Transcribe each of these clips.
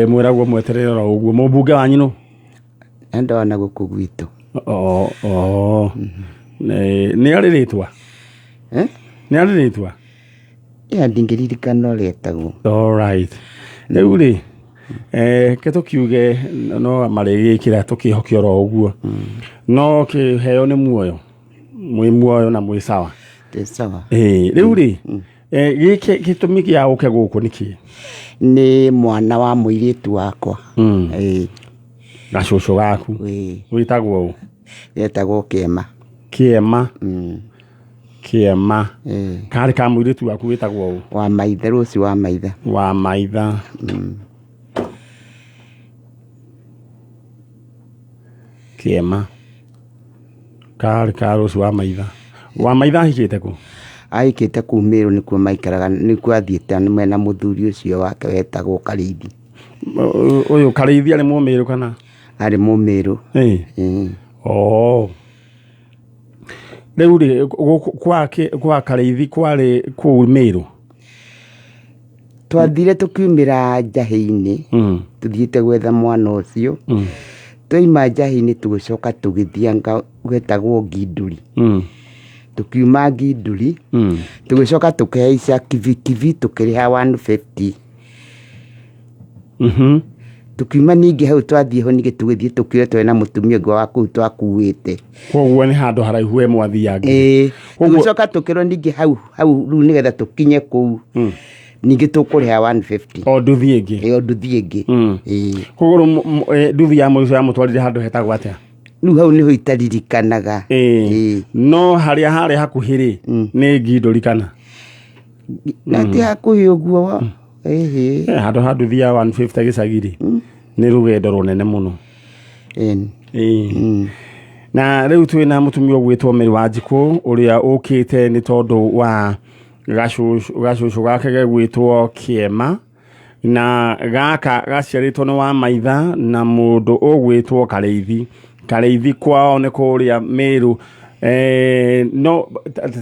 Mwĩragwo mweterere oro ũguo. Mũmbunge wanyu nũ? Ndona gũkũ gwitũ. Oh. Nĩ arĩ rĩtwa? Eh? Nĩ arĩ rĩtwa? Ĩya ndingĩririkana ũrĩa etagwo. Alright. Rĩu rĩ, ke tũkiuge no marĩgĩkĩra tũkĩhoke oro ũguo. No kĩheo nĩ muoyo. Mwĩ muoyo na mwĩ sawa. Twĩ sawa. Rĩu rĩ, gĩkĩ gĩtũmi gĩa ũke gũkũ nĩ kĩĩ? Nĩ mwana wa mũirĩtu wakwa. Ĩĩ. Gacũcũ gaku. Ĩĩ. Wĩtagwo ũ? Getagwo Kĩema. Kĩema. Kĩema. Karĩ ka mũirĩtu waku wĩtagwo ũ? Wa maitha, Rose wa maitha. Wa maitha. Kĩema. Karĩ ka Rose wa maitha. Wa maitha ahikĩte kũ? Ahikĩte kũu Mĩrũ nĩkuo maikaraga, nĩkuo athiĩte mena mũthuri ũcio wake wetagwo Karĩithi. Ũyũ Karĩithi arĩ Mũmĩrũ kana? Arĩ Mũmĩrũ. Oh. Rĩu rĩ, gũkũ kwa Karĩithi kwarĩ kũu Mĩrũ? Twathire tũkiumĩra njahĩ-inĩ, tũthiĩte gwetha mwana ũcio. Twaima njahĩ-inĩ tũgĩcoka tũgĩthiĩ anga gwetagwo Nginduri. Tũkiuma Nginduri, tũgĩcoka tũkĩhaica kibikibi tũkĩrĩha 150. Tũkiuma ningĩ hau twathiĩ ho ningĩ tũgĩthiĩ tũkĩoya twarĩ na mũtumia ũngĩ wa kũu twakuĩte. Koguo nĩ handũ haraihu we mwathiangira. Ĩĩ, tũgĩcoka tũkĩrwo ningĩ hau hau rĩu nĩgetha tũkinye kũu ningĩ tũkũrĩha 150. O nduthi ĩngĩ. Ĩyo nduthi ĩngĩ. Ĩĩ. Koguo nduthi ya mũico yamũtwarire handũ hetagwo atĩa? Rĩu hau nĩho itaririkanaga. Ĩĩ. No harĩa harĩ hakuhĩ rĩ, nĩ Ngindũri kana? Na ti hakuhĩ ũguo. Ĩhĩ. Handũ ha nduthi ya 150 gĩcagi rĩ, nĩ rũgendo rũnene mũno. Ĩni. Na rĩu twĩ na mũtumia ũgwĩtwo Mary Wanjikũ ũrĩa ũkĩte nĩ tondũ wa gacũcũ gake gegwĩtwo Kĩema, na gaka gaciarĩtwo nĩ wa maitha na mũndũ ũgwĩtwo Karĩithi. Karĩithi kwao nĩ kũrĩa Mĩrũ. No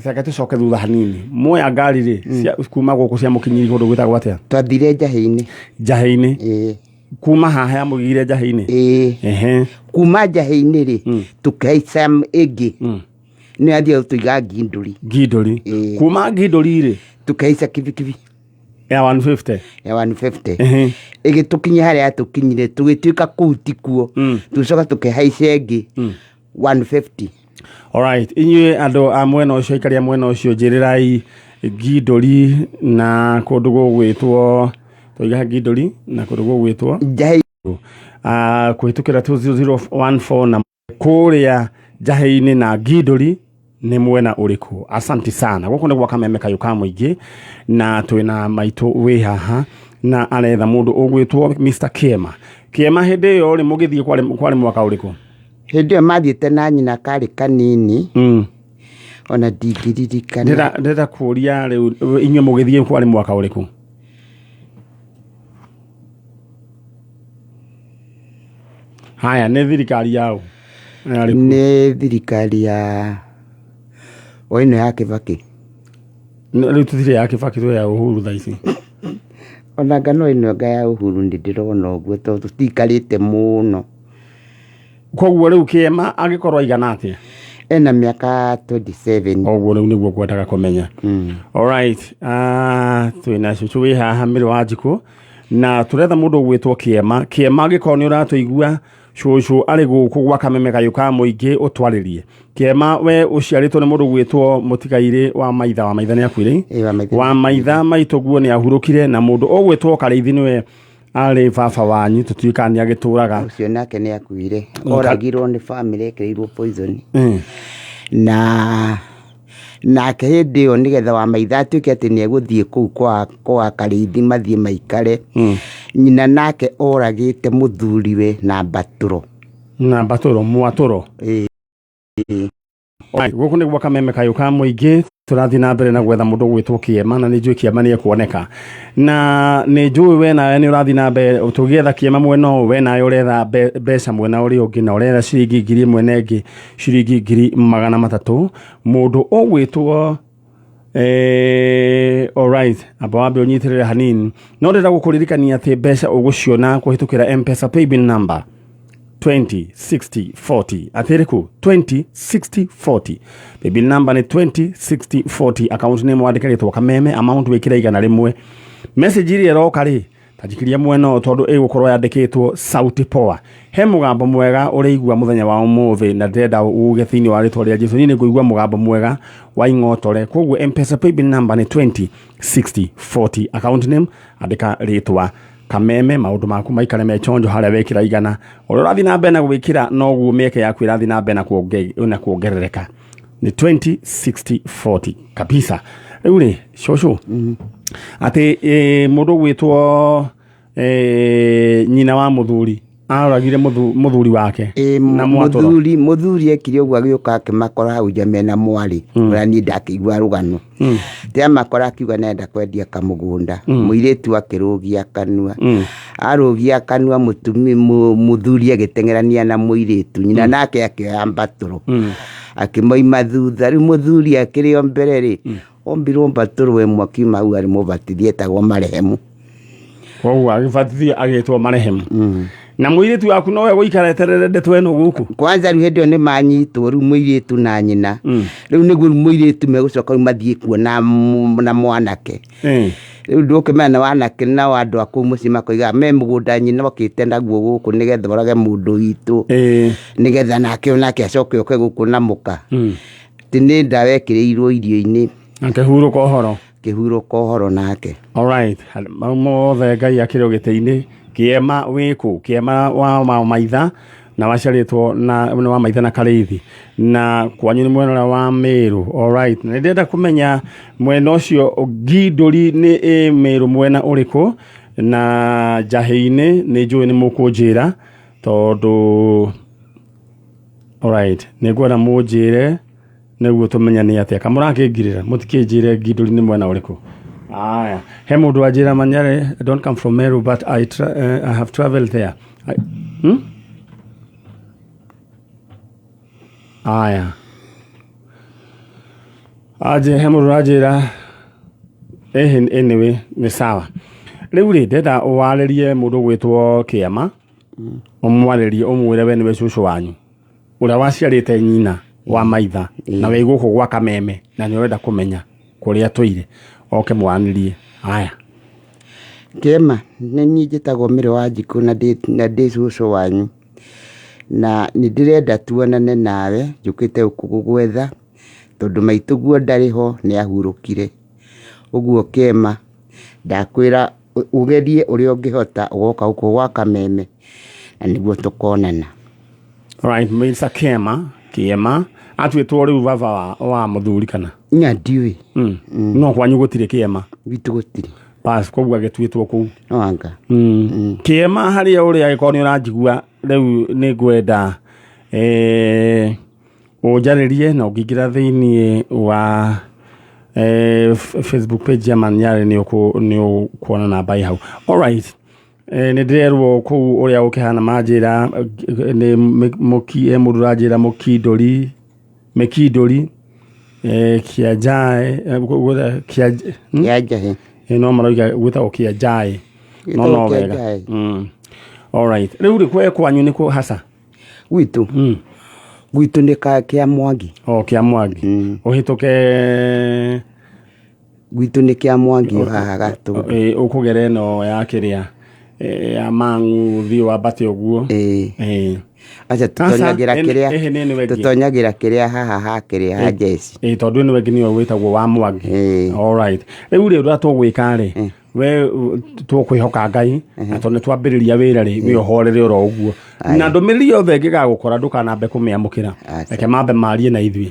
reke tũcoke thutha hanini. Muoya ngari rĩ, kuma gũkũ ciamũkinyirie kũndũ gwĩtagwo atĩa? Twathire Njahĩ-inĩ. Njahĩ-inĩ. Ĩĩ. Kuma haha yamũigire Njahĩ-inĩ? Ĩĩ. Kuma Njahĩ-inĩ rĩ, tũkĩhaica ĩngĩ. Nĩ yathiĩ gũtũiga Ngindũri. Ngindũri. Ĩĩ. Kuma Ngindũri rĩ? Tũkĩhaica kibikibi. Ya 150. Ya 150. Ĩgĩtũkinyia harĩa yatũkinyire, tũgĩtuĩka kũu tikuo. Tũgĩcoka tũkĩhaica ĩngĩ 150. Alright, inyuĩ andũ a mwena ũcio, aikari a mwena ũcio, njĩrĩrai Ngindũri na kũndũ gũgwĩtwo, tũiga Ngindũri na kũndũ gũgwĩtwo Njahĩ. Kũhĩtũkĩra 20014 na kũrĩa Njahĩ-inĩ na Ngindũri nĩ mwena ũrĩkũ? Asante sana. Gũkũ nĩ gwa Kameme Kayũ ka Mũingĩ na twĩna maitũ wĩ haha na aretha mũndũ ũgwĩtwo Mr. Kĩema. Kĩema hĩndĩ ĩyo rĩ mũgĩthiĩ kwarĩ mwaka ũrĩkũ? Hĩndĩ ĩyo mathiĩte na nyina karĩ kanini. Ona ndingĩririkana. Ndĩrenda kũũria rĩu inyuĩ mũgĩthiĩ kwarĩ mwaka ũrĩkũ? Haya, nĩ thirikari ya ũ? Yarĩ kuo? Nĩ thirikari ya o ĩno ya Kĩbakĩ. Rĩu tũtirĩ ya Kĩbakĩ, twĩ ya Uhuru thaa ici. Ona anga no ĩno anga ya Uhuru nĩ ndĩrona ũguo tondũ tũtiikarĩte mũno. Koguo rĩu Kĩema angĩkorwo aigana atĩa? Ena mĩaka 27. Oguo rĩu nĩguo ngwendaga kũmenya. Alright, twĩna cũcũ wĩ haha Mary Wanjikũ na tũretha mũndũ ũgwĩtwo Kĩema. Kĩema angĩkorwo nĩ ũratũigua, cũcũ arĩ gũkũ gwa Kameme Kayũ ka Mũingĩ ũtwarĩrie. Kĩema we ũciarĩtwo nĩ mũndũ ũgwĩtwo mũtigairĩ wa maitha, wa maitha nĩ akuire? Ĩĩ, wa maitha. Wa maitha maitũ guo nĩ ahurũkire na mũndũ ũgwĩtwo Karĩithi nĩwe arĩ baba wanyu, tũtiũĩ kana nĩ agĩtũraga. Ũcio nake nĩ akuire, oragirwo nĩ bamĩrĩ ekĩrĩirwo poison. Na nake hĩndĩ ĩyo nĩgetha wa maitha atuĩke atĩ nĩ egũthiĩ kũu kwa Karĩithi mathiĩ maikare, nyina nake oragĩte mũthuriwe na mbatũro. Na mbatũro, mwatũro. Ĩĩ. Gũkũ nĩ gwa Kameme Kayũ ka Mũingĩ, tũrathiĩ na mbere na gwetha mũndũ ũgwĩtwo Kĩema na nĩ njũĩ Kĩema nĩ ekuoneka. Na nĩ njũĩ we nawe nĩ ũrathiĩ na mbere tũgĩetha Kĩema mwena ũyũ, we nawe ũretha mbeca mwena ũrĩa ũngĩ na ũretha ciringi 1000 na ĩngĩ ciringi 300,000. Mũndũ ũgwĩtwo Alright, amba wambe ũnyitĩrĩre hanini, no ndĩrenda gũkũririkania atĩ mbeca ũgũciona kũhĩtũkĩra Mpesa paybill number 20 60 40. Atĩrĩkũ? 20 60 40. Paybill number nĩ 20 60 40. Account name wandĩke rĩtwa Kameme, amount wĩkĩre 100. Message iria ĩroka rĩ, tanjikiria mwena ũyũ tondũ ĩgũkorwo yandĩkĩtwo sauti poa. He mũgambo mwega ũrĩigua mũthenya wa ũmũthĩ, na ndĩrenda uge thĩinĩ wa rĩtwa rĩa Jesu, niĩ nĩ ngũigua mũgambo mwega wa ing'otore. Koguo Mpesa paybill number nĩ 20 60 40, account name andĩka rĩtwa Kameme. Maũndũ maku maikare me chonjo harĩa wekĩra 100. Ũrĩa ũrathiĩ na mbere na gwĩkĩra, noguo mĩeke yaku ĩrathiĩ na mbere na kuongerereka. Nĩ 20 60 40 kabisa. Rĩu rĩ, cũcũ, atĩ mũndũ ũgwĩtwo nyina wa mũthuri aroragire mũthuri wake na mwatũro. Mũthuri ekire ũguo, agĩũka akĩmakora hau nja mena mwarĩ ũrĩa niĩ ndakĩigua rũgano. Ti amakora, akiuga nenda kwendia kamũgũnda. Mũirĩtu akĩrũgia kanua. Arũgia kanua, mũthuri agĩteng'erania na mũirĩtu nyina, nake akĩoya mbatũrũ akĩmoima thutha. Rĩu mũthuri akĩrĩ o mbere rĩ, ombirwo mbatũrũ ĩmwe, akiuma hau arĩ mũbatithie, etagwo marehemu. Koguo agĩbatithio agĩtwo marehemu. Na mũirĩtu waku nowe gũikara eterere ndeto ĩno gũkũ? Kwanza rĩu hĩndĩ ĩyo nĩ manyitwo rĩu, mũirĩtu na nyina. Rĩu nĩguo rĩu mũirĩtu megũcoka rĩu mathiĩ kuo na mwanake. Rĩu ndũkĩmenya na wanake nao andũ a kũu mũciĩ makoiga me mũgũnda nyina okĩte naguo gũkũ nĩgetha orage mũndũ witũ, nĩgetha nake onake acoke oke gũkũ na mũka. Atĩ nĩ ndawa ekĩrĩirwo irio-inĩ. Akĩhurũka ũhoro. Kĩhurũka ũhoro nake. Alright, mau mothe Ngai akĩrĩ gĩtĩ-inĩ. Kĩema wĩkũ? Kĩema wa maitha na waciarĩtwo na nĩ wa maitha na Karĩithi, na kwanyu nĩ mwena ũrĩa wa Mĩrũ. Alright, na nĩ ndĩrenda kũmenya mwena ũcio Ngindũri nĩ ĩ Mĩrũ mwena ũrĩkũ, na Njahĩ-inĩ nĩ njũĩ nĩ mũkũnjĩra tondũ, alright, nĩ ngwenda mũnjĩre nĩguo tũmenyane atĩa kamũrakĩngirĩra mũtikĩnjĩre Ngindũri nĩ mwena ũrĩkũ. Aya, he mũndũ wanjĩra Manyare, I don't come from Meru, but I have traveled there. I? Aya, aje he mũndũ ũranjĩra ĩhĩ. Anyway, nĩ sawa. Rĩu rĩ, ndenda warĩrie mũndũ ũgwĩtwo Kĩama, ũmwarĩrie, ũmwĩre we nĩwe cũcũ wanyu ũrĩa waciarĩte nyina wa maitha na wĩ gũkũ gwa Kameme, na nĩ ũrenda kũmenya kũrĩa tũire, oke mwaranĩrie. Aya. Kĩema, nĩ niĩ njĩtagwo Mĩrĩ wa Njikũ na ndĩ cũcũ wanyu, na nĩ ndĩrenda tuonane nawe. Njũkĩte gũkũ gũgwetha tondũ maitũguo ndarĩ ho, nĩ ahurũkire. Ũguo Kĩema, ndakwĩra ũgerie ũrĩa ũngĩhota ũgoka gũkũ gwa Kameme na nĩguo tũkonana. Right, Mr. Kĩema, Kĩema atuĩtwo rĩu baba wa mũthuri kana? Nya ndiũĩ. No kwanyu gũtirĩ Kĩema? Gwitũ gũtirĩ. Bas, koguo agĩtuĩtwo kũu. No anga. Kĩema, harĩa ũrĩ, angĩkorwo nĩ ũranjigua rĩu, nĩ ngwenda ũnjarĩrie na ũngĩingĩra thĩiniĩ wa Facebook page ya Manyarĩ nĩ ũkuona namba ĩ hau. Alright. Nĩ ndĩrerwo kũu ũrĩa ũkĩhana, manjĩra nĩ he mũndũ ũranjĩra mũkindũri, mĩkindũri, kĩanjae, Kĩa Njahĩ. No maroiga gwĩtagwo kĩanjae, no Gwĩtagwo no wega. Kĩanjae. Alright, rĩu rĩ, kwe kwanyu nĩ kũ hasa? Gwitũ gwitũ nĩ ka kĩa Mwangi. O kĩa Mwangi. Ũhĩtũke. Gwitũ nĩ kĩa Mwangi haha Gatũndũ. Ũkũgera ĩno ya kĩrĩa, ya Mang'u, ũthiĩ wambate ũguo. Ĩĩ. Aca, Aca, tũtonyagĩra kĩrĩa ĩhĩ nĩ ĩno ĩngĩ. Tũtonyagĩra kĩrĩa haha ha kĩrĩa ha jeci. Ĩĩ, tondũ ĩno ĩngĩ nĩyo wĩtagwo wa Mwangi. Alright, rĩu rĩ, ũrĩa tũgwĩka rĩ, we tũkwĩhoka Ngai, na tondũ nĩ twambĩrĩria wĩra rĩ, we ũhorere oro ũguo, na ndũmĩrĩri yothe ĩngĩgagũkora ndũkanambe kũmĩamũkĩra. Aca. Reke mambe marie na ithuĩ,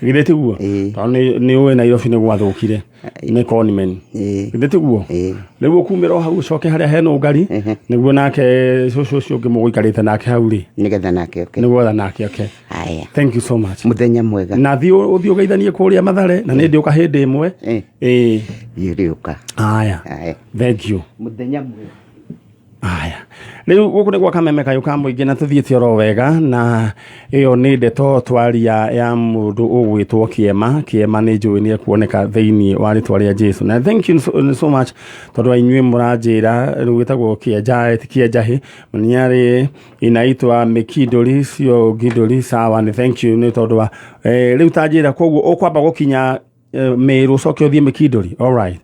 githĩ tiguo? Ĩĩ. Tondũ nĩ ũĩ Nairobi nĩ gwathũkire nĩ conmen. Ĩĩ. Githĩ tiguo? Ĩĩ. Rĩu ũkumĩra o hau, ũcoke harĩa hena ũngari nĩguo nake cũcũ ũcio ũngĩ mũgũikarĩte nake hau rĩ, nĩgetha nake oke. Nĩguo nake oke. Haya. Thank you so much. Mũthenya mwega. Na thiĩ ũthiĩ ũgeithanie kũrĩa Mathare, na nĩ ndĩũka hĩndĩ ĩmwe. Ĩĩ. Thiĩ ũrĩũka. Aya. Haya. Thank you. Mũthenya mwega. Aya, Rĩu gũkũ nĩ gwa Kameme Kayũ ka Mũingĩ na tũthiĩte oro wega, na ĩyo nĩ ndeto twaria ya mũndũ ũgwĩtwo Kĩema. Kĩema nĩ njũĩ nĩ ekuoneka thĩinĩ wa rĩtwa rĩa Jesu. Na thank you so, so much tondũ wa inyuĩ mũranjĩra rĩu wĩtagwo Kĩenjaĩ ti Kĩenjahĩ, niarĩ inaitwa Mĩkindũri sio Ngindũri. Sawa, nĩ thank you nĩ tondũ wa rĩu ta njĩra koguo ũkwamba gũkinya Mĩrũ ũcoke ũthiĩ Mĩkindũri. Alright.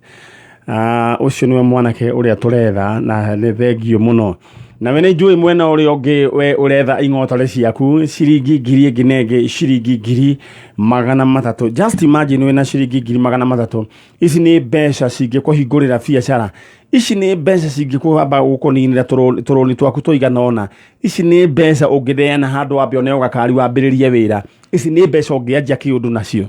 Ũcio nĩwe mwanake ũrĩa tũretha na nĩ thengio mũno. Nawe nĩ njũĩ mwena ũrĩa ũngĩ we ũretha ing'otore ciaku ciringi ngiri ĩngĩ na ĩngĩ, ciringi 300,000. Just imagine wĩna ciringi 300,000. Ici nĩ mbeca cingĩkũhingũrĩra biacara, ici nĩ mbeca cingĩkũhamba gũkũninĩra tũrũni twaku tũigana ũna, ici nĩ mbeca ũngĩneana handũ wambe ũneo gakari wambĩrĩrie wĩra, ici nĩ mbeca ũngĩanjia kĩũndũ nacio.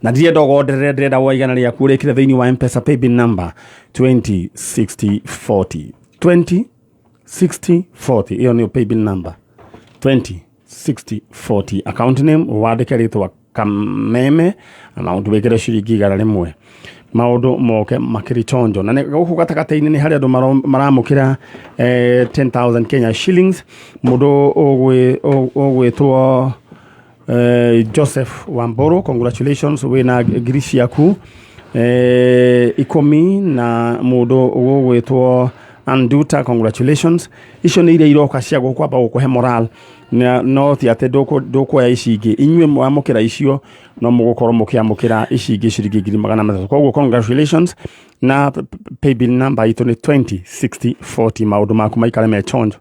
Na ndirenda ũgonderere, ndĩrenda woe 100 rĩaku ũrĩkĩre thĩinĩ wa Mpesa paybill number 206040, 206040. Ĩyo nĩyo paybill number 206040. Account name wandĩke rĩtwa Kameme, amount wĩkĩre ciringi 100, maũndũ moke makĩrĩ chonjo. Na gũkũ gatagatĩ-inĩ nĩ harĩ andũ maramũkĩra 10,000 Kenya shillings. Mũndũ ũgwĩtwo Joseph Wamburu, congratulations, wĩna ngiri ciaku 10. Na mũndũ ũgwĩtwo Anduta, congratulations. Icio nĩ iria iroka cia gũkwamba gũkũhe moral na no ti atĩ ndũkuoya ici ingĩ. Inyuĩ mwamũkĩra icio no mũgũkorwo mũkĩamũkĩra ici ingĩ ciringi 300,000. Koguo congratulations, na paybill number itũ nĩ 206040. Maũndũ maku maikare me chonjo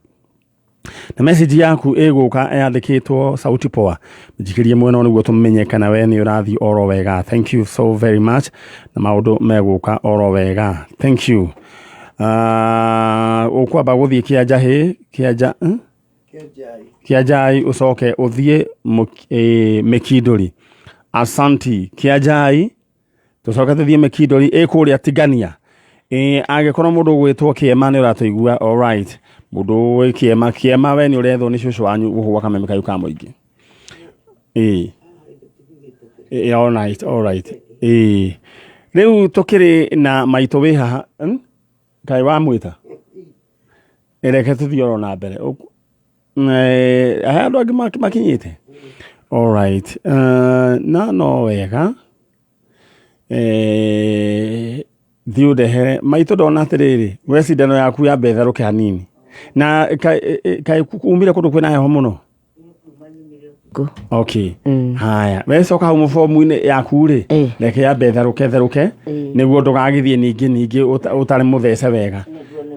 na message yaku ĩgũka yandĩkĩtwo sauti poa, njikĩrie mwena nĩguo tũmenye kana we nĩ ũrathiĩ oro wega. Thank you so very much, na maũndũ megũka oro wega. Thank you. Ũkwamba gũthiĩ Kĩanjahĩ, Kĩanja, Kĩanjai, ũcoke ũthiĩ Mĩkindũri. Asanti. Kĩanjai, tũcoke tũthiĩ Mĩkindũri ĩ kũrĩa Tigania. Angĩkorwo mũndũ ũgwĩtwo Kĩema nĩ ũratũigua, alright, mũndũ wĩ Kĩema, Kĩema we nĩ ũrethwo nĩ cũcũ wanyu gũkũ gwa Kameme Kayũ ka Mũingĩ. Ĩ alright, alright. Ĩ rĩu tũkĩrĩ na maitũ wĩ haha, Kaĩ wamwĩta? Reke tũthiĩ oro na mbere. He andũ angĩ makinyĩte. Alright. Na no wega. Thiĩ ũndehere maitũ. Ndona atĩrĩrĩ, we cindano yaku yambe ĩtherũke hanini. Na kaĩ umire kũndũ kwĩna heho mũno? Kũ. Okay. Haya, we coka hau mũbomu-inĩ yaku rĩ, reke yambe ĩtherũke therũke nĩguo ndũgagĩthiĩ ningĩ ũtarĩ mũthece wega.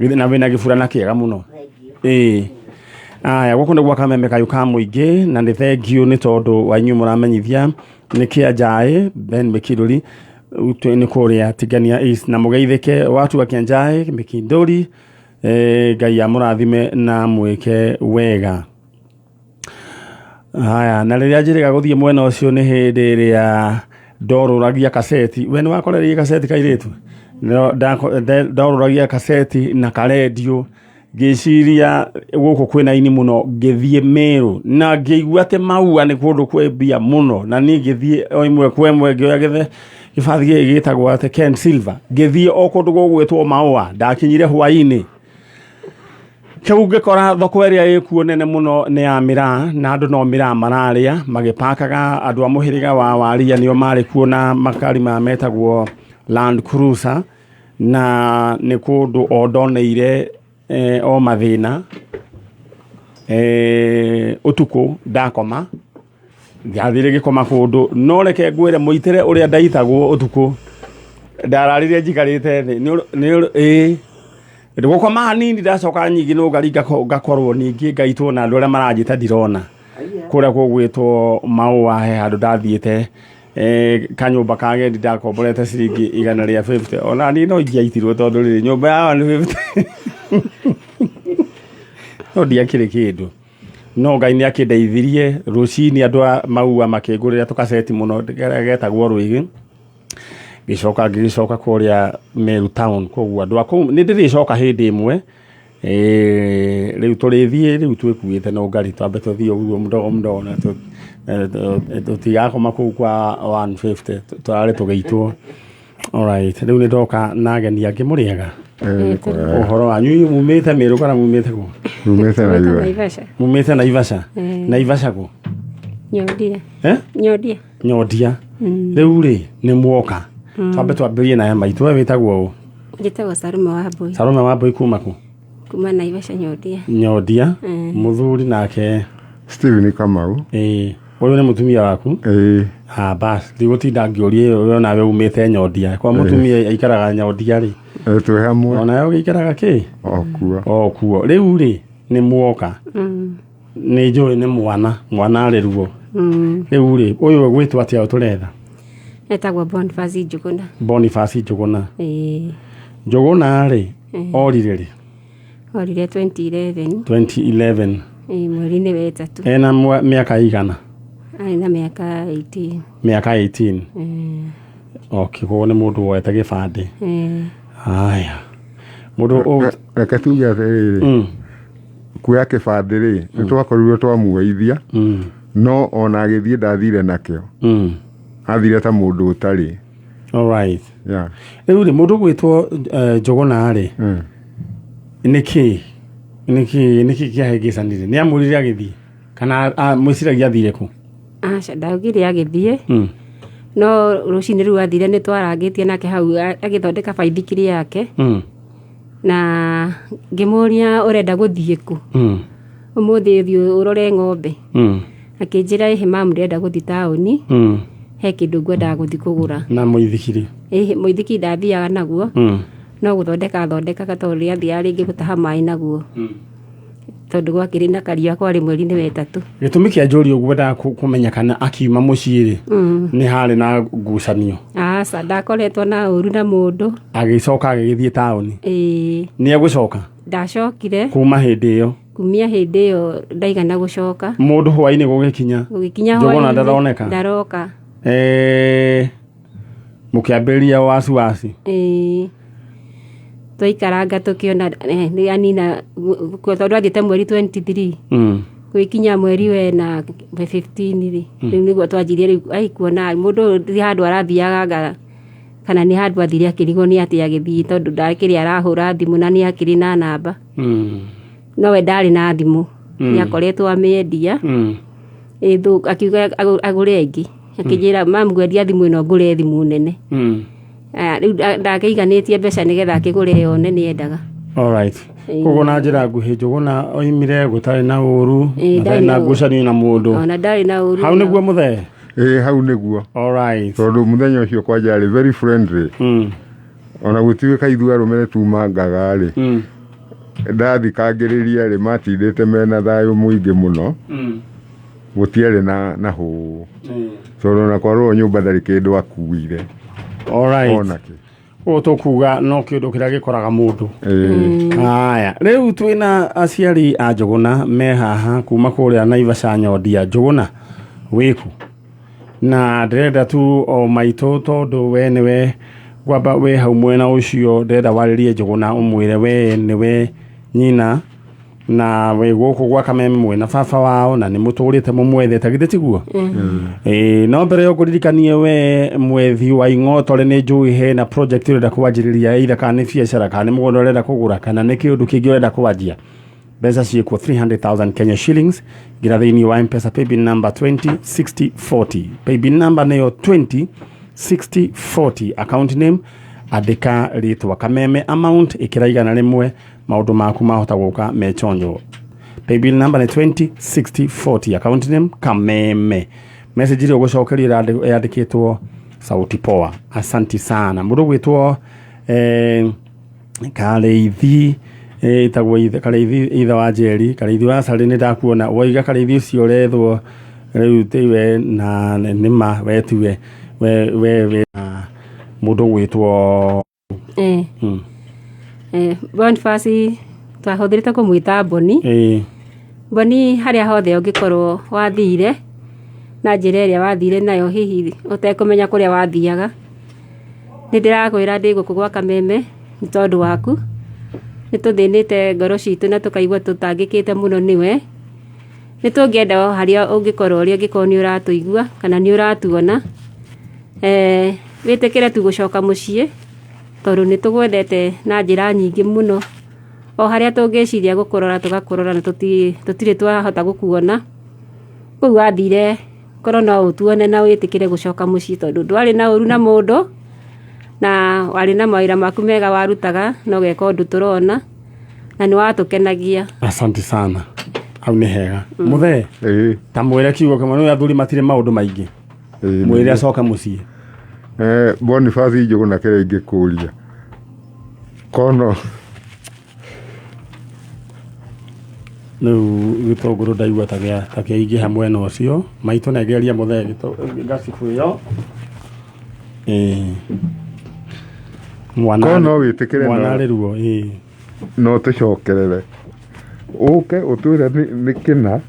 Githĩ na wĩna gĩburana kĩega mũno. Ĩĩ. Aya, gũkũ nĩ gwa Kameme Kayũ ka Mũingĩ na nĩ thengiũ nĩ tondũ wa inyuĩ mũramenyithia nĩ Kĩanjaĩ Ben Mĩkindũri nĩ kũrĩa Tigania East, na mũgeithĩke watu wa Kĩanjaĩ Mĩkindũri. Ngai amũrathime na mwĩke wega. Haya, na rĩrĩa njĩrĩga gũthiĩ mwena ũcio nĩ hĩndĩ ĩrĩa ndorũragia kaseti. We nĩ wakorereirie kaseti kairĩtu? Ndorũragia kaseti na karendio, ngĩciria gũkũ kwĩna ini mũno, ngĩthiĩ Meru na ngĩigua atĩ Maua nĩ kũndũ kwĩ mbia mũno, na niĩ ngĩthiĩ o ĩmwe kwa ĩmwe ngĩoya gĩthe gĩbathi gĩkĩ gĩtagwo atĩ Ken Silver, ngĩthiĩ o kũndũ gũgwĩtwo Maua. Ndakinyire hwainĩ kĩu ngĩkora thoko ĩrĩa ĩkuo nene mũno nĩ ya mĩraa, na andũ no mĩraa mararĩa magĩpakaga. Andũ a mũhĩrĩga wa Waria nĩo marĩ kuo na makari maya metagwo Land Cruiser, na nĩ kũndũ o ndoneire o mathĩna. Ũtukũ ndakoma ndathire gĩkoma kũndũ, no reke ngwĩre mũitĩre ũrĩa ndaitagwo ũtukũ, ndararire njikarĩte thĩ ĩĩ gũkoma hanini, ndacoka nyingĩ no ngari ngakorwo ningĩ ngaitwo na andũ arĩa maranjĩta ndirona kũrĩa gũgwĩtwo Maũa. He handũ ndathiĩte kanyũmba ka agendi ndakomborete ciringi 150. Ona niĩ no ingĩaitirwo tondũ rĩrĩ nyũmba ya 150 no ndiakĩrĩ kĩndũ, no Ngai nĩ akĩndeithirie. Rũcinĩ andũ a Maua makĩngũrĩra tũkaceti mũno getagwo rwĩgĩ, ngĩcoka ngĩgĩcoka kũrĩa Meru town. Koguo andũ a kũu nĩ ndĩrĩcoka hĩndĩ ĩmwe. Rĩu tũrĩthiĩ rĩu twĩkuĩte no ngari, twambe tũthiĩ ũguo mdogo mdogo na tũtigakoma kũu kwa 150 tũrare tũgĩitwo. Alright, rĩu nĩ ndoka na ageni angĩ. Mũrĩega? Nĩ kwega. Ũhoro wanyu, mumĩte Mĩrũ kana mumĩte kũ? Umĩte na iwe. Naivasha. Mumĩte Naivasha? Eh. Naivasha kũ? Nyondia. Eh? Nyondia. Nyondia. Rĩu rĩ, nĩ muoka, twambe twambĩrĩrie na ya maitũ. We wĩtagwo ũ? Njĩtagwo Salome wa Mbui. Salome wa Mbui, kuma kũ? Kuma Naivasha, Nyondia. Nyondia. Mũthuri nake? Steven Kamau. Ĩĩ, ũyũ nĩ mũtumia waku? Ĩĩ. Ah, bas, ndigũtinda ngĩũria. We onawe umĩte Nyondia, kwa mũtumia aikaraga Nyondia rĩ? Twĩ hamwe. Onawe ũgĩikaraga kĩ? O kuo. O kuo. Rĩu rĩ, nĩ muoka, nĩ njũĩ nĩ mwana, mwana arĩ ruo. Rĩu rĩ, ũyũ ũgwĩtwo atĩa ũtũretha? Etagwo Boniface Njuguna. Boniface Njuguna. Ĩĩ. Njuguna rĩ, orire rĩ? Orire 2011. 2011? Ĩĩ, mweri-inĩ wa ĩtatũ. Ena mĩaka igana? Arĩ na mĩaka 18. Mĩaka 18? Ĩĩ. Okay, koguo nĩ mũndũ woete gĩbandĩ? Ĩĩ. Haya, mũndũ Reke tuge atĩrĩrĩ, kuoya kĩbandĩ rĩ, nĩ twakorirwo twamuoithia, no ona agĩthiĩ ndathire nakĩo. Athire ta mũndũ ũtarĩ. Alright. Yeah. Rĩu rĩ, mũndũ gwĩtwo Njuguna rĩ, nĩkĩ nĩkĩ nĩkĩ kĩahĩngĩcanire? Nĩ amũrire agĩthiĩ kana mwĩciragia athire kũ? Aca, ndaugire agĩthiĩ, no rũcinĩ rũu athire nĩ twarangĩtie nake hau agĩthondeka baithikiri yake, na ngĩmũria, "Ũrenda gũthiĩ kũ ũmũthĩ? Thiĩ ũrore ng'ombe." Akĩnjĩra, "Ĩhĩ mamu, ndĩrenda gũthiĩ taũni, he kĩndũ ngwendaga gũthiĩ kũgũra." Na mũithikiri? Ĩhĩ, mũithikiri ndathiaga naguo, no gũthondeka athondekaga, tondũ rĩathiaga rĩngĩ gũtaha maĩ naguo, tondũ gwakĩrĩ na karia, kwarĩ mweri-inĩ wa ĩtatũ. Gĩtũmi kĩa njũri ũguo, ngwendaga kũmenya kana akiuma mũciĩ rĩ, nĩ harĩ na ngucanio. Aca, ndakoretwo na ũru na mũndũ. Agĩcoka agĩgĩthiĩ taũni? Ĩĩ. Nĩ egũcoka? Ndacokire. Kuma hĩndĩ ĩyo? Kumia hĩndĩ ĩyo ndaigana gũcoka. Mũndũ hwainĩ gũgĩkinya, Gũgĩkinya Njũgũna hwaĩ-inĩ, ndaroneka. Ndaroka. Mũkĩambĩrĩria wasiwasi. Ĩĩ, twaikaranga tũkĩona nĩ anina, tondũ athiĩte mweri 23, gũgĩkinya mweri wena 15 rĩ, rĩu nĩguo twanjirie rĩu ai kuona mũndũ ũyũ ti handũ arathiaga anga kana nĩ handũ athire akĩrigwo nĩ atĩ agĩthiĩ, tondũ ndakĩrĩ arahũra thimũ na nĩ akĩrĩ na namba, nowe ndarĩ na thimũ, nĩ akoretwo amĩendia. Akiuga agũre ĩngĩ, akĩnjĩra, "Mam, ngwendia thimũ ĩno ngũre thimũ nene." Aya, rĩu ndakĩiganĩtie mbeca nĩgetha akĩgũre ĩyo nene endaga. Alright. Ĩĩ. Koguo na njĩra nguhĩ, Njũgũna oimire gũtarĩ na ũru, Ĩĩ, matarĩ ndarĩ na na ũru. ngucanio na mũndũ. Ona ndarĩ na ũru. Hau nĩguo mũthee? Ĩĩ, hau nĩguo. Alright. Tondũ mũthenya ũcio kwanja arĩ very friendly, ona gũtuĩka ithuĩ arũme nĩ tumangaga rĩ, ndathikangĩrĩria rĩ, matindĩte mena thayũ mũingĩ mũno. Gũtiarĩ na hũũ, tondũ ona kwarwo nyũmba ndarĩ kĩndũ akuire. Alright. Onakĩ. Ũguo tũkuga no kĩũndũ kĩrĩa gĩkoraga mũndũ. Ĩĩ. Haya, rĩu twĩna aciari a Njũgũna me haha kuma kũrĩa Naivasha, Nyondia. Njũgũna wĩku, na ndĩrenda tu o maitũ, tondũ we nĩwe gwamba wĩ hau mwena ũcio, ndĩrenda warĩrie Njũgũna, ũmwĩre we nĩwe nyina na wĩ gũkũ gwa Kameme mwĩna baba wao na nĩ mũtũrĩte mũmwethete, githĩ tiguo? Ĩĩ, no mbere yo ngũririkanie we mwethi wa ing'otore, nĩ njũĩ hena project ũrenda kwanjĩrĩria, either kana nĩ biacara, kana nĩ mũgũnda ũrenda kũgũra, kana nĩ kĩũndũ kĩngĩ ũrenda kwanjia, mbeca ciĩkuo, 300,000 Kenya shillings ngira thĩinĩ wa Mpesa paybill number 206040. Paybill number nĩyo 206040, account name andĩka rĩtwa Kameme, amount ĩkĩra 100, maũndũ maku mahota gũka me chonjo. Paybill number nĩ 206040, account name Kameme. Message ĩrĩa ũgũcokerio yandĩkĩtwo "Sauti poa, asanti sana." Mũndũ gwĩtwo Karĩithi, ĩtagwo Karĩithi, ithe wa Njeri, Karĩithi wa Carĩ, nĩ ndakuona woiga Karĩithi ũcio ũrethwo rĩu tiwe na nĩma we tiwe we na mũndũ gwĩtwo. Boniface twahũthĩrĩte kũmwĩta Boni. Boni, harĩa hothe ũngĩkorwo wathire na njĩra ĩrĩa wathire nayo, hihi ũtekũmenya kũrĩa wathiaga, nĩ ndĩrakwĩra ndĩ gũkũ gwa Kameme nĩ tondũ waku. Nĩ tũthĩnĩte ngoro citũ na tũkaigua tũtangĩkĩte mũno nĩwe. Nĩ tũngĩenda o harĩa ũngĩkorwo ũrĩ, angĩkorwo nĩ ũratũigua kana nĩ ũratuona, wĩtĩkĩre tu gũcoka mũciĩ. Tondũ nĩ tũgwendete na njĩra nyingĩ mũno. O harĩa tũngĩciria gũkũrora tũgakũrora na tũtirĩ twahota gũkuona. Kũu wathire korwo no ũtuone na wĩtĩkĩre gũcoka mũciĩ tondũ ndwarĩ na ũru na mũndũ na warĩ na mawĩra maku mega warutaga na ũgeka ũndũ tũrona na nĩ watũkenagia. Asante sana. Hau nĩ hega. Mũthee, Ĩĩ, ta mwĩre kiugo kĩmwe nĩ athuri matirĩ maũndũ maingĩ. Ĩĩ, Mwĩre acoke mũciĩ. Boniface Njũgũna kĩrĩa ingĩkũria kono Rĩu gĩtũngũrũ ndaigua ta kĩaingĩha mwena ũcio. Maitũ nengereria mũthee ngacibu ĩyo. Ĩĩ. Mwana Korwo no wĩtĩkĩre mwana no- arĩ ruo. Ĩĩ. No tũcokerere ũke ũtwĩre nĩ kĩna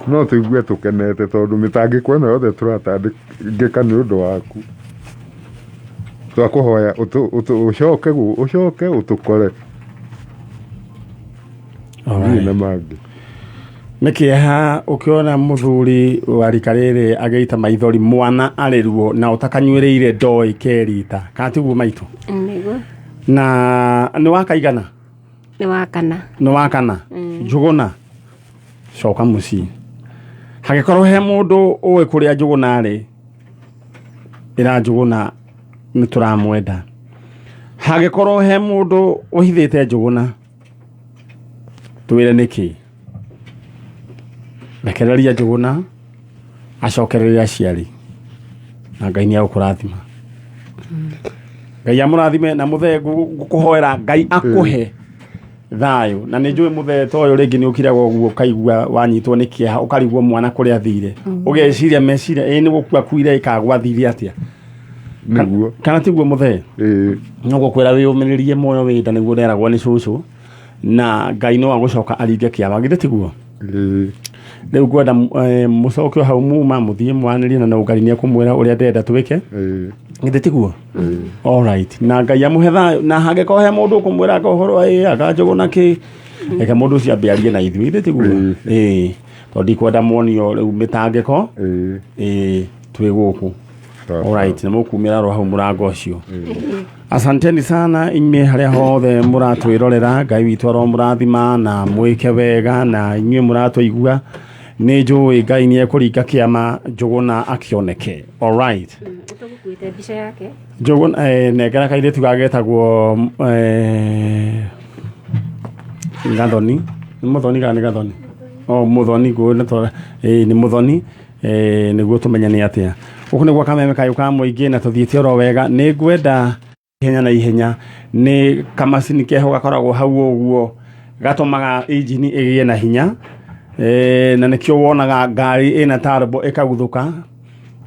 no tũigue tũkenete tondũ mĩtangĩko ĩno yothe tũratangĩka nĩ ũndũ waku. Twakũhoya ũcoke ũcoke ũtũkore. Alright. Ndirĩ na mangĩ. Nĩ kĩeha ũkĩona mũthuri wa rika rĩrĩ agĩita maithori mwana arĩ ruo na ũtakanyuĩrĩire ndoĩ kerita kana tiguo maitũ? Nĩguo. Na nĩ wakaigana? Nĩ wa kana. Nĩ wa kana. Njũgũna coka mũciĩ. Hangĩkorwo he mũndũ ũĩ kũrĩa Njũgũna arĩ, ĩra Njũgũna nĩ tũramwenda. Hangĩkorwo he mũndũ ũhithĩte Njũgũna, twĩre nĩkĩ. Rekereria Njũgũna acokererie aciari na Ngai nĩ egũkũrathima. Ngai amũrathime na mũthee ngũkũhoera Ngai akũhe thayũ. Na nĩ njũĩ mũthee ta ũyũ rĩngĩ nĩ ũkiraga ũguo ũkaigua wanyitwo nĩ kĩeha ũkarigwo mwana kũrĩa athire. Ũgeciria meciria ĩĩ nĩ gũkua akuire ĩkagwa athire atĩa. Nĩguo. Kana tiguo mũthee? Ĩĩ. No gũkwĩra wĩyũmĩrĩrie muoyo wĩ nda nĩguo ũreragwo nĩ cũcũ na Ngai no agũcoka aringe kĩama githĩ tiguo? Ĩĩ. Rĩu ngwenda mũcoke o hau muma mũthiĩ mwanĩrie na no Ngai nĩ ekũmwĩra ũrĩa ndĩrenda twĩke. Ĩĩ. Githĩ tiguo? All right. Na Ngai amũhe thayũ na hangĩkorwo he mũndũ ũkũmwĩra anga ũhoro wa ĩ anga Njũgũna kĩ reke mũndũ ũcio ambe arie na ithuĩ githĩ tiguo? Ĩĩ. Tondũ ndikwenda muonio rĩu mĩtangĩko. Ĩĩ. Ĩĩ twĩ gũkũ. Sawa, All right, nĩ mũkumĩra ro hau mũrango ũcio. Asanteni sana inyuĩ harĩa hothe mũratwĩrorera. Ngai witũ aromũrathima na mwĩke wega na inyuĩ mũratũigua nĩ njũĩ Ngai nĩ ekũringa kĩama Njũgũna akĩoneke. All right. Tũgũkuĩte mbica yake. Njũgũna nengera kairĩtu gagetagwo Gathoni. Nĩ Mũthoni kana nĩ Gathoni? Oh, Mũthoni ngũĩ nĩ twa nĩ Mũthoni. Nĩguo tũmenye nĩ atĩa. Gũkũ nĩ gwa Kameme Kayũ ka Mũingĩ na tũthiĩte oro wega. Nĩ ngwenda ihenya na ihenya nĩ kamacini keho gakoragwo hau ũguo gatũmaga injini ĩgĩe na hinya. Na nĩkĩo wonaga ngari ĩna turbo ĩkaguthũka.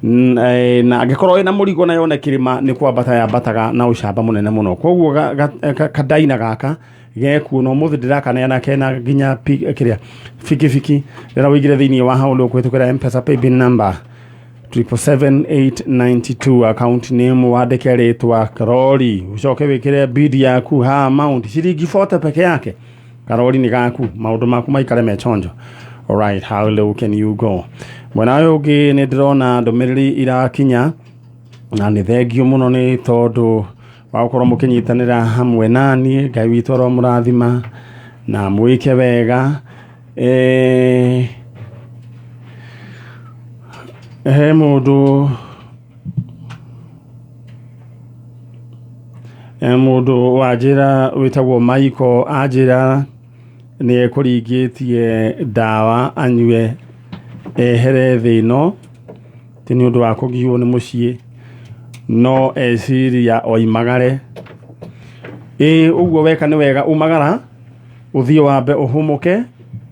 Na angĩkorwo ĩna mũrigo na yone kĩrĩma nĩ kwambata yambataga na ũcamba mũnene mũno. Koguo kadaina gaka gekuo na ũmũthĩ ndĩrakaneana kena nginya kĩrĩa bikibiki rĩrĩa ũingĩre thĩinĩ wa hau nĩ ũkũhĩtũkĩra M-Pesa paybill number 777,892 account name wandĩke rĩtwa Karori ũcoke wĩkĩre bid yaku ha amount ciringi 40 peke yake. Karori nĩ gaku maũndũ maku maikare me chonjo. Alright, how low can you go? Mwena ũyũ ũngĩ nĩ ndĩrona ndũmĩrĩri irakinya na nĩ thengio mũno nĩ tondũ wa gũkorwo mũkĩnyitanĩra hamwe naniĩ. Ngai witũ aromũrathima na mwĩke wega. He mũndũ mũndũ wanjĩra wĩtagwo Michael anjĩra nĩ ekũringĩtie ndawa anyue ehere thĩ ĩno ti nĩ ũndũ wa kũgiwo nĩ mũciĩ no eciria oimagare. Ĩĩ ũguo weka nĩ wega umagara ũthiĩ wambe ũhũmũke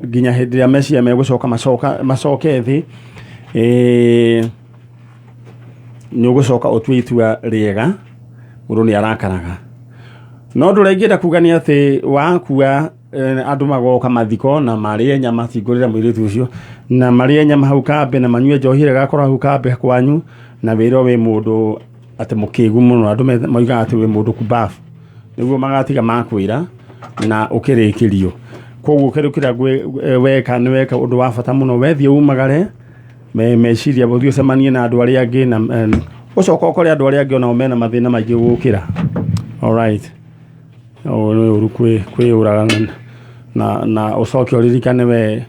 nginya hĩndĩ ĩrĩa meciria megũcoka macoke thĩ. Nĩ ũgũcoka ũtue itua rĩega mũndũ nĩ arakaraga. No ũndũ ũrĩa ingĩenda kuga nĩ atĩ wakua andũ magoka mathiko na marĩe nyama cingũrĩre mũirĩtu ũcio na marĩe nyama hau kambĩ na manyue njohi ĩrĩa ĩgakorwo hau kambĩ kwanyu na wĩrwo wĩ mũndũ atĩ mũkĩgu mũno. Andũ moigaga atĩ wĩ mũndũ kumbabu nĩguo magatiga makwĩra na ũkĩrĩkĩrio. Koguo kĩndũ kĩrĩa weka nĩ weka ũndũ wa bata mũno. Wethiĩ umagare meciria ũthiĩ ũcemanie na andũ arĩa angĩ na ũcoke ũkore andũ arĩa angĩ onao mena mathĩna maingĩ gũkĩra. Alright. Ũũ nĩ ũru kwĩyũraga na ũcoke ũririkane we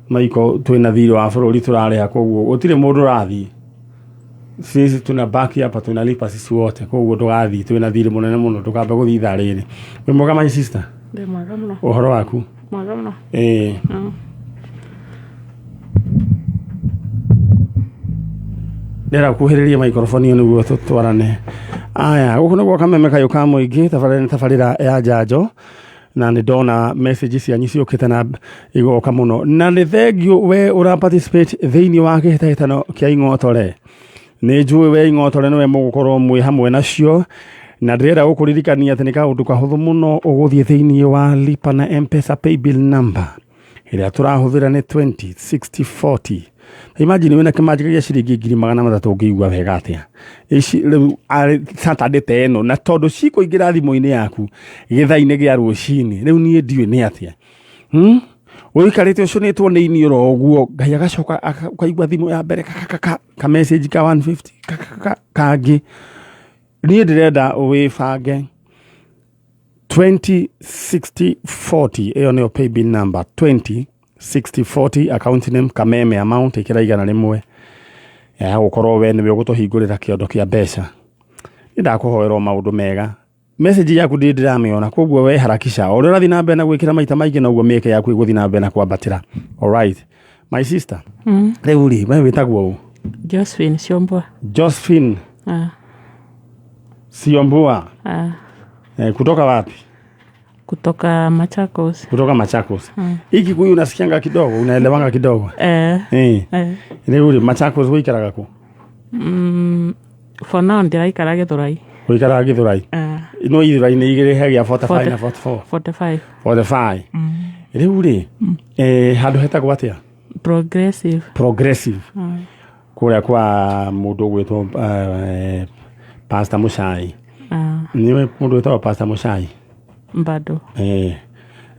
Maiko twĩna thirĩ wa bũrũri tũrarĩha, koguo gũtirĩ mũndũ ũrathiĩ. Sisi tunabaki hapa tunalipa sisi wote, koguo ndũgathiĩ, twĩna thirĩ mũnene mũno, ndũkambe gũthiĩ ithaa rĩrĩ. Wĩ mwega my sister? Ndĩ mwega mũno. Ũhoro waku? Mwega mũno. Ĩĩ. Ndĩrenda kuhĩrĩria microphone ĩyo nĩguo tũtwarane. Aya, gũkũ nĩguo Kameme Kayũ ka Mũingĩ, tabarĩra nĩ tabarĩra ya njanjo, na nĩ ndona message cianyu ciũkĩte na igoka mũno, na nĩ thengiũ we ũra participate thĩinĩ wa kĩhĩtahĩtano kĩa Ing'otore. Nĩ njũĩ we Ing'otore nĩwe mũgũkorwo mwĩ hamwe nacio, na ndĩrenda gũkũririkania atĩ nĩ kaũndũ kahũthũ mũno ũgũthiĩ thĩinĩ wa lipa na M-Pesa paybill number ĩrĩa tũrahũthĩra nĩ 20 60 40. Imagine wĩna kĩmanjĩka gĩa ciringi 300,000, ũngĩigua wega atĩa? Ici rĩu arĩ Saturday ta ĩno, na tondũ cikũingĩra thimũ-inĩ yaku gĩthaa-inĩ gĩa rũcinĩ, rĩu niĩ ndiũĩ nĩ atĩa. Ũikarĩte ũcũnĩtwo nĩ iniũrũ o ũguo, Ngai agacoka ũkaigua thimũ ya mbere ka ka message ka 150 ka kangĩ. Niĩ ndĩrenda wĩbange 20 60 40, ĩyo nĩyo paybill number, 20 60 40, account name Kameme, amount ĩkĩra 100 ya gũkorwo we nĩwe ũgũtũhingũrĩra kĩondo kĩa mbeca. Nĩ ndakũhoera maũndũ mega. Message yaku ndĩ ndĩramĩona, koguo we harakisha, o ũrĩa ũrathiĩ na mbere na gwĩkĩra maita maingĩ, noguo mĩeke yaku ĩgũthiĩ na mbere na kwambatĩra. Alright my sister, rĩu rĩ, we wĩtagwo ũ? Josephine Siombua. Josephine Siombua. Kutoka wapi? Kutoka Machakos. Kutoka Machakos. Hii Kikuyu unasikianga kidogo, unaelewanga kidogo? Eh. Eh. Rĩu rĩ, Machakos ũikaraga kũ? For now ndĩraikara Gĩthũrai. Ũikaraga Gĩthũrai? No Ithũrai nĩ igĩrĩ, he gĩa 45 na 44. 45. 45. Rĩu rĩ, handũ hetagwo atĩa? Progressive. Progressive. Kũrĩa kwa mũndũ ũgwĩtwo Pastor Muchai. Nĩwe mũndũ wĩtagwo Pastor Muchai? Bado.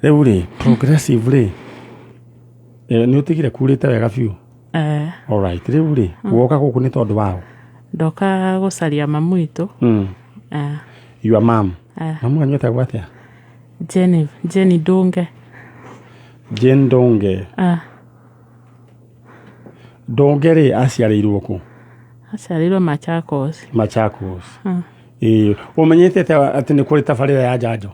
Rĩu rĩ, Progressive rĩ, nĩ ũtigire kurĩte wega biũ? Eh. Alright, rĩu rĩ, woka gũkũ nĩ tondũ wao? Ndoka gũcaria mamu witũ. Your mom. Mamu wanyu etagwo atĩa? Jenny Ndunge. Jane Ndunge. Ndunge rĩ, aciarĩirwo kũ? Aciarĩirwo Machakos. Machakos. Ĩĩ, ũmenyete atĩa atĩ nĩ kũrĩ tabarĩra ya njanjo?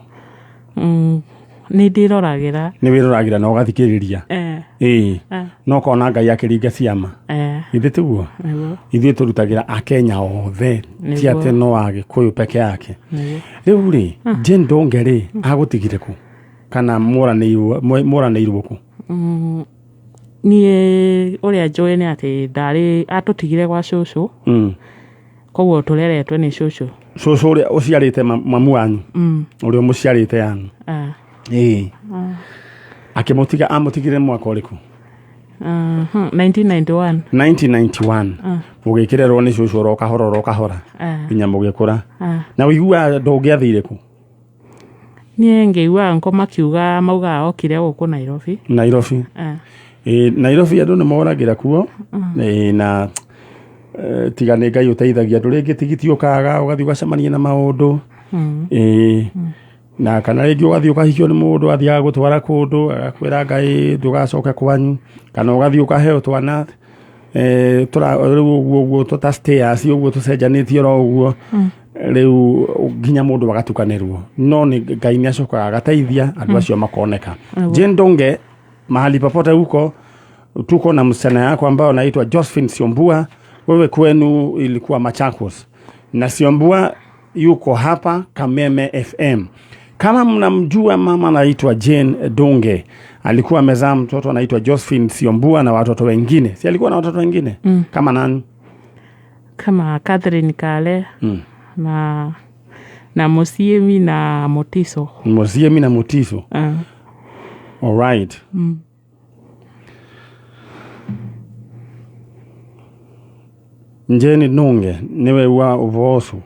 Nĩ ndĩroragĩra. Nĩ wĩroragĩra na ũgathikĩrĩria? Eh. Ĩĩ. No ũkona Ngai akĩringa ciama. Eh. Githĩ tiguo? Nĩguo. Ithuĩ tũrutagĩra Akenya othe, ti atĩ no Agĩkũyũ peke yake. Nĩguo. Rĩu rĩ, Jane Ndunge rĩ, agũtigire kũ? Kana moranĩirwo kũ? Niĩ ũrĩa njũĩ nĩ atĩ ndarĩ atũtigire gwa cũcũ. Koguo tũreretwo nĩ cũcũ. Cũcũ ũrĩa ũciarĩte mamu wanyu? Ũrĩa ũmũciarĩte yanyu? Ĩĩ. Akĩmũtiga, amũtigire mwaka ũrĩkũ? 1991. 1991. Mũgĩkĩrerwo nĩ cũcũ oro kahora oro kahora nginya mũgĩkũra. Na ũiguaga ndũngĩathire kũ? Niĩ ngĩigua nko makiuga maugaga okire gũkũ Nairobi. Nairobi. Ĩĩ, Nairobi andũ nĩ moragĩra kuo. Ĩĩ, na tiga nĩ Ngai ũteithagia andũ, rĩngĩ tigiti ũkaga, ũgathiĩ ũgacemania na maũndũ. Ĩĩ. Na kana rĩngĩ ũgathiĩ ũkahikio nĩ mũndũ athiaga gũtwara kũndũ agakwĩra Ngai ndũgacoke kwanyu, kana ũgathiĩ ũkaheo twana rĩu ũguo ũguo tũta stairs ũguo tũcenjanĩtio oro ũguo, rĩu nginya mũndũ agatukanĩrwo, no nĩ Ngai nĩ acokaga agateithia andũ acio makoneka. Jane Ndunge, mahali popote huko, tuko na msichana yako ambayo anaitwa Josephine Siombua. Wewe kwenu ilikuwa Machakos, na Siombua yuko hapa Kameme FM. Kama mnamjua mama anaitwa Jane Ndunge, alikuwa amezaa mtoto anaitwa Josephine Siombua na watoto wengine. Si alikuwa na watoto wengine? Kama nani? Kama Catherine Kale na Musiemi na Motiso. Musiemi na Motiso. All right. Jane Ndunge niwe wa uvosu.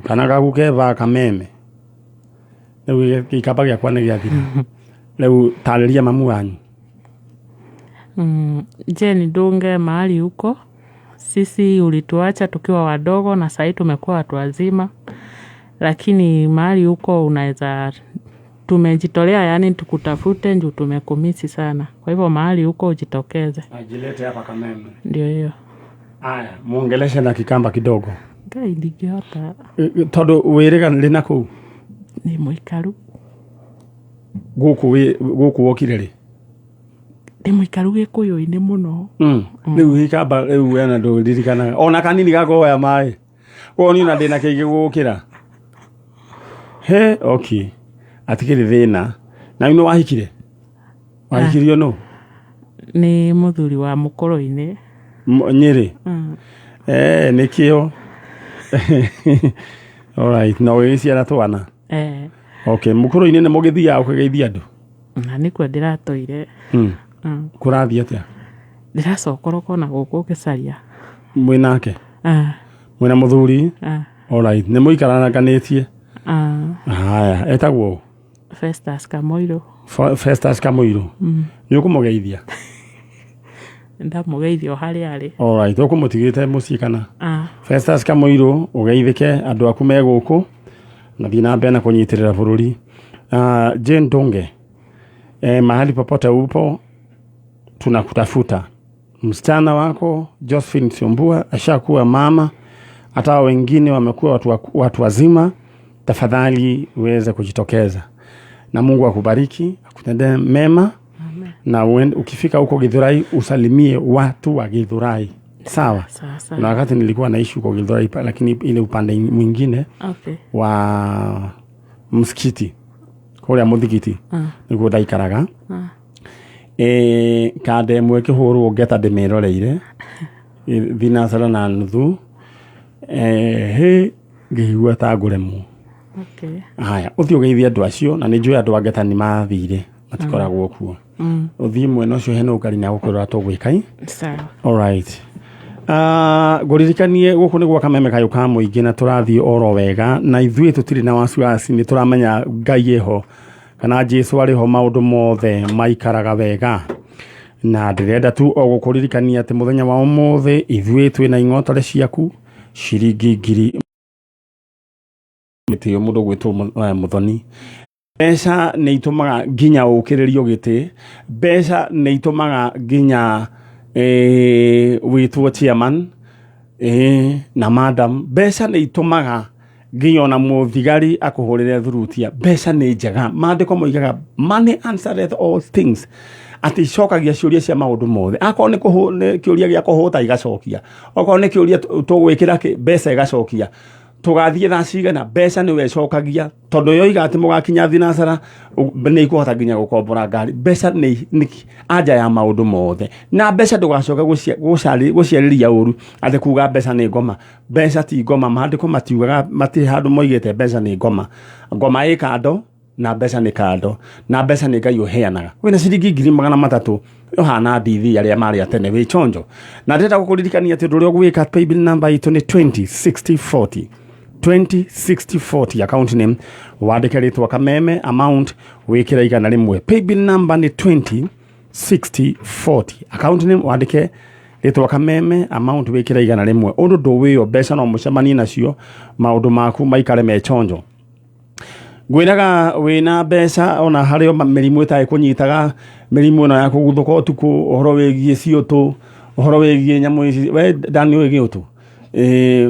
Kana gaku keva Kameme. Rĩu gĩkaba gĩakwa nĩ gĩathira. Rĩu tarĩria mamu wanyu. Jane Ndunge mahali huko. Sisi ulituacha tukiwa wadogo na sahii tumekuwa watu wazima, lakini mahali huko unaweza tumejitolea, yani tukutafute juu tumekumisi sana. Kwa hivyo mahali huko ujitokeze, Ajilete hapa Kameme. Ndio hiyo. Aya, muongeleshe na Kikamba kidogo. Ngai ndingĩhota. Tondu wĩrĩga rĩ na kũu? Nĩ mũikaru. Gũkũ gũkũ wokire rĩ? Ndĩ mũikaru Gĩkũyũ-inĩ mũno. Rĩu Gĩkamba rĩu wena ndũririkanaga ona kanini ga kũhoya maĩ, koguo niĩ ona ndĩna kĩingĩ gũgũkĩra. He, okay, atikĩrĩ thĩna. Na rĩu nĩ wahikire? Wahikirio nũ? Nĩ mũthuri wa mũkũrũ-inĩ. Nyĩrĩ? Eh, nĩkĩo. Alright, na ũgĩgĩciara twana? Eh. Okay, mũkũrũ-inĩ nĩ mũgĩthiaga ũkĩgeithia andũ? Na nĩkuo ndĩratũire. Kũrathiĩ atĩa? Ndĩracokoroka ona gũkũ ngĩcaria. Mwĩnake? Ah. Mwĩna mũthuri? Ah. Alright, nĩ mũikaranganĩtie? Ah. Haya, etagwo ũ? Festus Kamoirũ. Festus Kamoirũ. Nĩ ũkũmũgeithia? Ndamũgeithia o harĩa arĩ. Alright, ũkũmũtigĩte mũciĩ kana? Ah. Festus Kamoirũ, ũgeithĩke, andũ aku me gũkũ na thiĩ na mbere na kũnyitĩrĩra bũrũri. Jane Ndunge, mahali popote upo tunakutafuta. Msichana wako Josephine Syombua ashakuwa mama, hata wengine wamekuwa watu wazima. Tafadhali uweze kujitokeza, na Mungu akubariki, akutendee mema. Amen. Na ukifika huko Githurai usalimie watu wa Githurai. Sawa? Sawa, sawa. Na wakati nilikuwa naishi huko Githurai, lakini ile upande mwingine wa msikiti, kũrĩa mũthigiti, nĩguo ndaikaraga. Kanda ĩmwe ĩkĩhũrwo ngeta ndĩmĩroreire thinacara na nuthu, hĩ ngĩigua ta ngũremwo. Haya, ũthiĩ ũgeithie andũ acio, na nĩ njũĩ andũ a ngeta nĩ mathire, matikoragwo kuo. Ũthiĩ mwena ũcio hena ũkari na gũkwĩra tũgwĩka. Sawa. Alright. Ngũririkanie gũkũ nĩ gwa Kameme kayũ ka mũingĩ, na tũrathiĩ oro wega, na ithuĩ tũtirĩ na wasiwasi, nĩ tũramenya Ngai ĩho kana Jesu arĩ ho, maũndũ mothe maikaraga wega. Na ndĩrenda tu o gũkũririkania atĩ mũthenya wa ũmũthĩ ithuĩ twĩna ing'otore ciaku ciringi ngiri mĩtĩo mũndũ gwĩtwo Mũthoni. Mbeca nĩ itũmaga nginya ũkĩrĩrio gĩtĩ, mbeca nĩ itũmaga nginya wĩtwo chairman na madam, mbeca nĩ itũmaga nginya ona mũthigari akũhũrĩre thurutia. Mbeca nĩ njega, maandĩko moigaga money answereth all things, atĩ icokagia ciũria cia maũndũ mothe. Akorwo nĩ kĩũria gĩa kũhũta igacokia, okorwo nĩ kĩũria tũgwĩkĩra kĩ, mbeca igacokia. Tũgathiĩ thaa cigana, mbeca nĩwe ĩcokagia, tondũ yoiga atĩ mũgakinya thinacara nĩ ikũhota nginya gũkombora ngari. Mbeca nĩ anja ya maũndũ mothe, na mbeca ndũgacoke gũciarĩria ũru atĩ kuga mbeca nĩ ngoma. Mbeca ti ngoma, maandĩko matiugaga, matirĩ handũ moigĩte mbeca nĩ ngoma. Ngoma ĩ kando na mbeca nĩ kando, na mbeca nĩ Ngai ũheanaga. Wĩna ciringi 300,000 ũhana ndithi arĩa marĩ a tene, wĩ chonjo. Na ndĩrenda gũkũririkania atĩ ũndũ ũrĩa ũgwĩka, paybill number itũ nĩ 206040, 206040, account name wandĩke rĩtwa Kameme, amount wĩkĩre 100. Paybill number nĩ 206040, account name wandĩke rĩtwa Kameme, amount wĩkĩre 100. Ũndũ ndũwĩo mbeca no mũcemanie nacio, maũndũ maku maikare me chonjo. Ngwĩraga wĩna mbeca ona harĩ o mĩrimũ ĩtarĩ kũnyitaga, mĩrimũ ĩno ya kũguthũka ũtukũ, ũhoro wĩgiĩ ciũtũ, ũhoro wĩgiĩ nyamũ ici, we Dani ũĩ gĩũtũ?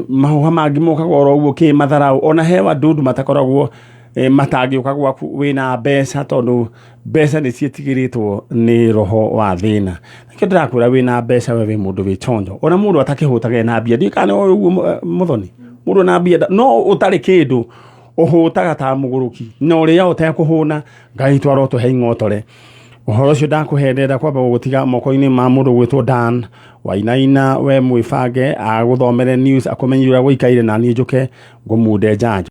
Mahũha mangĩ mokaga oro ũguo kĩ matharau, ona he wadudu matakoragwo matangĩũka gwaku wĩna mbeca, tondũ mbeca nĩ ciĩtigĩrĩtwo nĩ roho wa thĩna. Nĩkĩo ndĩrakwĩra wĩna mbeca we wĩ mũndũ wĩ chonjo. Ona mũndũ atakĩhũtaga ena mbia, ndiũĩ kana nĩ ũĩ ũguo Mũthoni, mũndũ ena mbia no ũtarĩ kĩndũ ũhũtaga ta mũgũrũki, na ũrĩa ũtekũhũna, Ngai twara ũtũhe ing'otore. Ũhoro ũcio ndakũhe ndĩrenda kwamba gũgũtiga moko-inĩ ma mũndũ gwĩtwo Dan Wainaina, we mwĩbange agũthomere news, akũmenyithie ũrĩa gũikaire, na niĩ njũke ngũmunde njanjo.